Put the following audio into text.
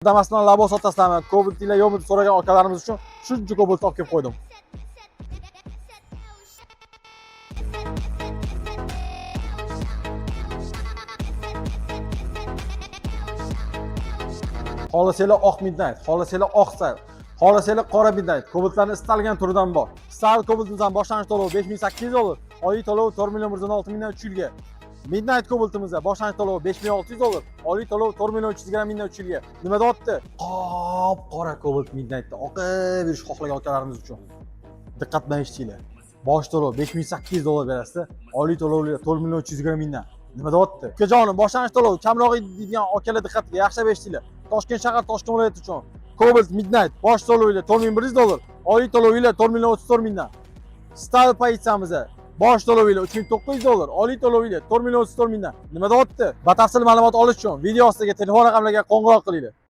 Damas bilan Labo sotasizlarmi? Cobalt'inglar yo'qmi deb so'ragan akalarimiz uchun shuncha Cobalt olib kelib qo'ydim. Xohlasanglar oq Midnight, xohlasanglar oq Style, xohlasanglar qora Midnight. Cobaltlarni istalgan turidan bor. Style Cobaltimizdan boshlang'ich to'lovi 5800 dollar, oylik to'lovi 4 million 116 mingdan 3 yilga. Midnight Cobaltimizda boshlang'ich to'lovi 5600 dollar, oylik to'lovi 4 million 320 mingdan 3 yilga. Nima deyapti? Qop qora Cobalt Midnightda oqib yurish xohlagan akalarimiz uchun. Diqqat bilan eshitinglar. Bosh to'lov 5800 dollar berasizlar, oylik to'lovlar 4 million 320 mingdan. Nima deyapti? Ukajonim, boshlang'ich to'lov kamroq deydigan akalar diqqatiga yaxshilab eshitinglar. Toshkent shahar, Toshkent viloyati uchun Cobalt Midnight bosh to'lovlar 4100 dollar, oylik to'lovlar 4 million 34 mingdan. Style pozitsiyamizda bosh to'lovlar 3900 dollar, oylik to'lovlar 4 million 34 mingdan. Nima deyapti? Batafsil ma'lumot olish uchun video ostidagi telefon raqamlariga qo'ng'iroq qilinglar.